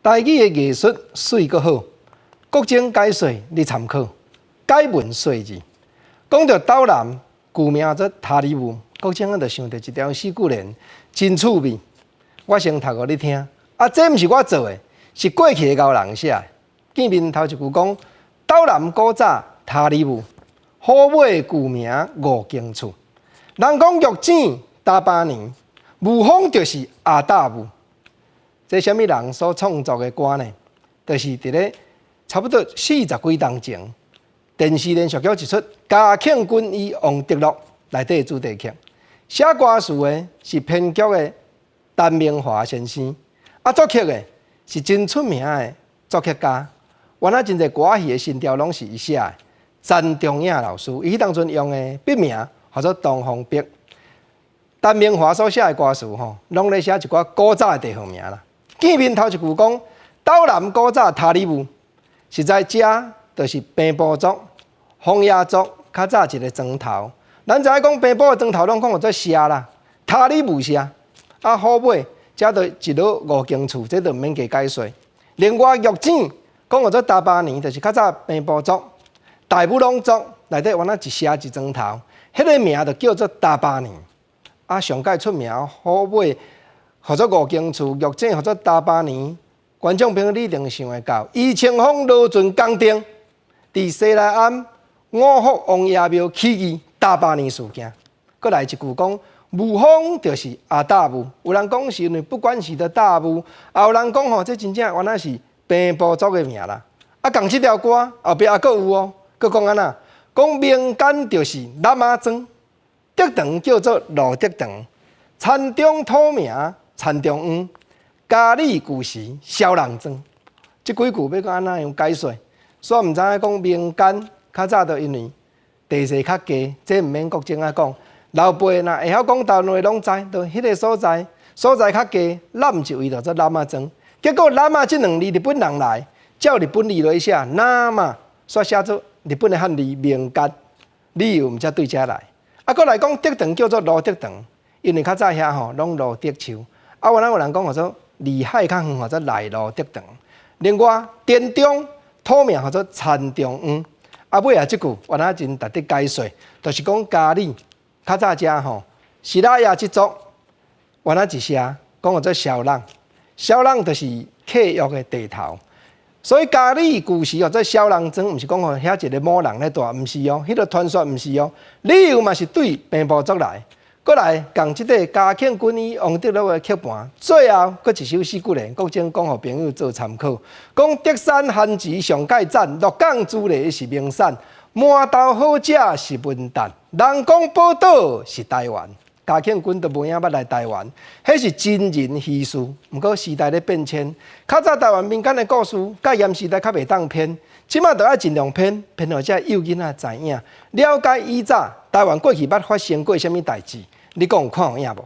台語的藝術媠閣好，國情解說你參考，解文說字。講著斗南舊名做塔里霧，國情就想著一條四句聯，真趣味。我先讀予你聽。啊，這毋是我做的，是過去的老人寫的。見面頭一句講：斗南古早塔里霧，虎尾舊名五間厝。人講玉井大巴年，霧峰就是阿大霧。這啥物人所創作的歌呢？就是佇咧差不多四十幾冬前，電視連續劇一齣《嘉慶軍醫王德祿》內底的主題曲。寫歌詞的是編劇的陳明華先生，啊，作曲的是真出名的作曲家。原來真濟歌戲的新調攏是伊寫的。陳中影老師，伊彼當陣用的筆名號做東方白。陳明華所寫的歌詞吼，攏咧寫一寡古早的地方名啦。見面頭一句講，斗南古早塔里霧，實在遮就是平埔族、風雅族較早一个莊頭。咱知影講平埔的莊頭攏講號做社啦，塔里霧社。啊，虎尾遮就一落五間厝，這就毋免加解說。另外玉井講號做大巴年，就是較早平埔族、大武朗族內底原來一社一莊頭，彼个名就叫做大巴年。啊，上蓋出名虎尾。號做五間厝，玉井號做大巴年，觀眾朋友你一定想會到。余清芳羅船工程，佇西來庵五福王爺廟起義大巴年事件。閣來一句講，霧峰就是阿大霧，有人講是因為不關係的大霧，也有人講吼，這真正原來是平埔族的名啦。啊，仝這條歌後壁猶閣有哦，閣講按怎？講民間就是喇嘛莊，德長叫做羅德長，田中土名。田中央，嘉里舊時痟人莊，這幾句欲閣按怎樣解說？所以毋知影講民間較早就因為地勢較低，這毋免國情仔講。老輩若會曉講台灣話攏知，就彼个所在所在較低，攬一位就做喇嘛莊。結果喇嘛這兩字日本人來，照日本字落寫，那嘛煞寫做日本的漢字民間，理由毋才對遮來。啊，閣來講德長叫做羅德長，因為較早遐吼攏羅德樹。啊，原來有人講號做離海較遠，號做內羅德長。另外，田中土名號做田中央。啊，尾仔這句原來真值得解說，就是講嘉里較早遮吼，西拉雅這族原來一社講號做蕭朗，蕭朗就是契約的地頭。所以嘉里舊時號做痟人莊，毋是講吼遐一个某人咧住，毋是哦，彼个傳說毋是哦。理由嘛是對平埔族來。閣來仝這个嘉慶軍醫王德祿的曲盤，最後閣一首四句聯，國情講予朋友做參考。講竹山番薯上蓋讚，鹿港豬梨是名產，饃頭好食是文旦，人講寶島是台灣。嘉慶君都無影捌來台灣，彼是真人虛事。毋過時代咧變遷，較早台灣民間的故事，佮現時代較袂當編，這馬就愛盡量編，編予這幼囡仔知影，了解以早台灣過去捌發生過啥物代誌。你講有看有影無？